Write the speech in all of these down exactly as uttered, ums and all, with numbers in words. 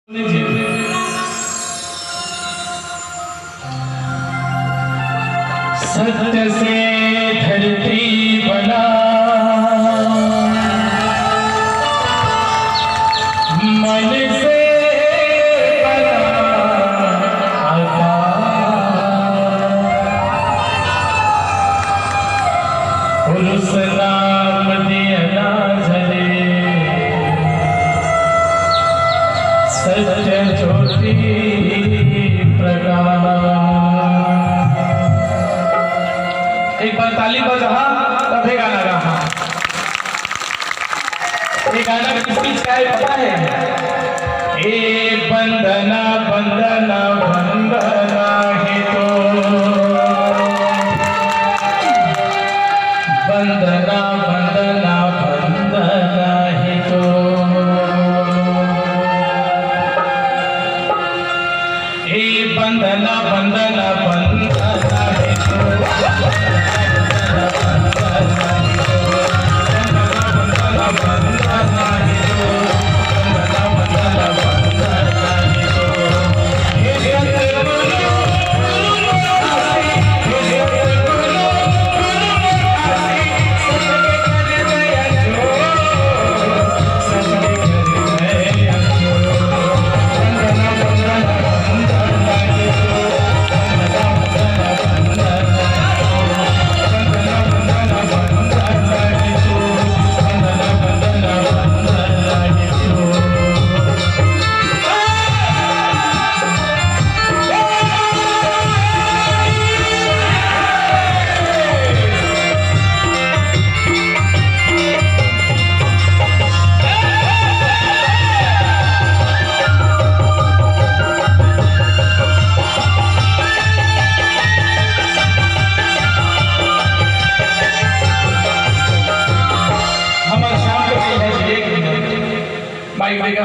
सत्य से धरती बना, मन से बना आकाश। पुरुष नाम दिया ना जले, सत्य ज्योति प्रकाश। एक बार ताली बजा, तभे गाना गा। ये गाना किस चीज का है पता है? ए बंदना, बंदना, बंदना है तो। बंदना, बंदना, बंदना है तो। ए बंदना, बंदना, बंदना है तो। हमर शाम के कही है जी, एक मिनट। माइक देगा।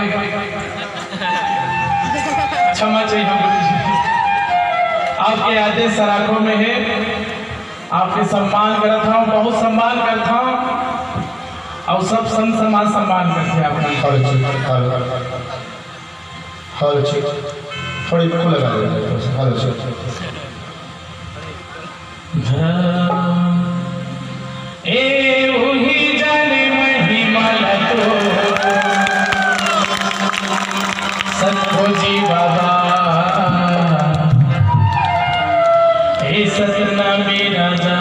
क्षमा चाहिए गुरु जी। आपके आदेश सराखों में है, आपके सम्मान करत हूँ, बहुत सम्मान करत हूँ। और सब संत समाज सम्मान करते हैं आपका। Hello, hello, hello, check. थोड़ी खुला गा दे, हेलो, चेक। ए उही जाने महिमा ला तो, सतखोजी बाबा, ए सतनामी राजा,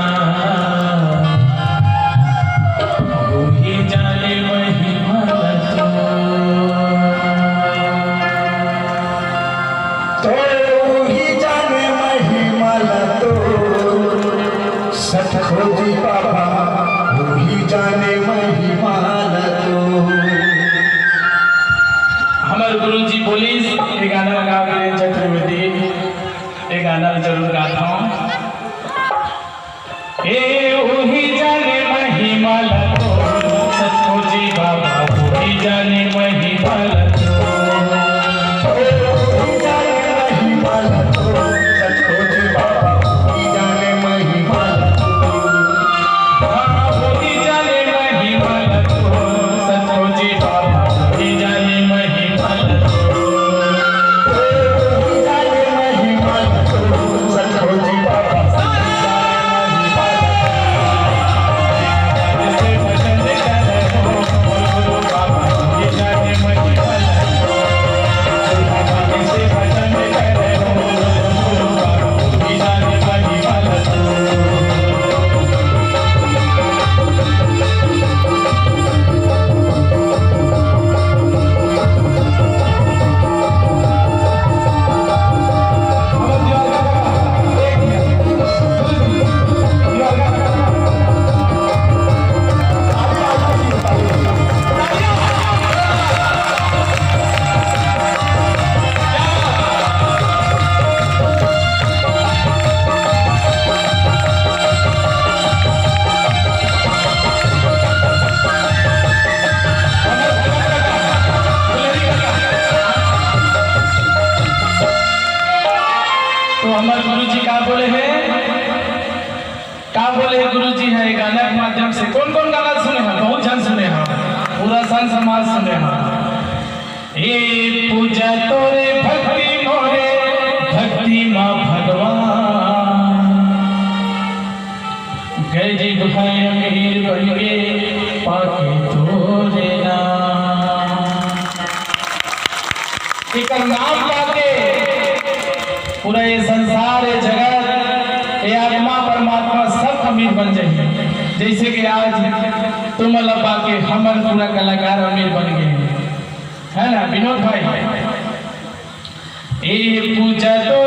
उही जाने महिमा ला तो। तो उही जाने महिमा ला तो, सतखोजी बाबा, उही जाने महिमा ला तो। हमर गुरुजी बोलिस, ये गाना गा के चतुर्वेदी, ये गाना जरूर गात हूँ। ए उही जाने महिमा ला तो, सतखोजी बाबा, उही जाने महिमा ला तो। ए उही जाने महिमा ला तो, सतखोजी बाबा, उही जाने महिमा ला तो। हाँ, उही जाने महिमा ला तो, सतखोजी बाबा, उही जाने महिमा ला तो। तो हमर गुरुजी का बोले हे, का बोले हे गुरुजी हे गाना के माध्यम से? कौन कौन गाना सुने हे? बहुत झन सुने हे, पूरा संत समाज सुने हे। ए पूजा तोरे भक्ति मोरे, भक्ति मा भगवान। गरीब है अमीर बन के पाके तोरे नाम। एकर नाम पाके पूरा ये संसार, ये जगत, ये आत्मा परमात्मा सब अमीर बन जाए। जैसे कि आज तुम ला पाके हमन पूरा कलाकार अमीर बन गए, है ना विनोद भाई? ए पूजा तो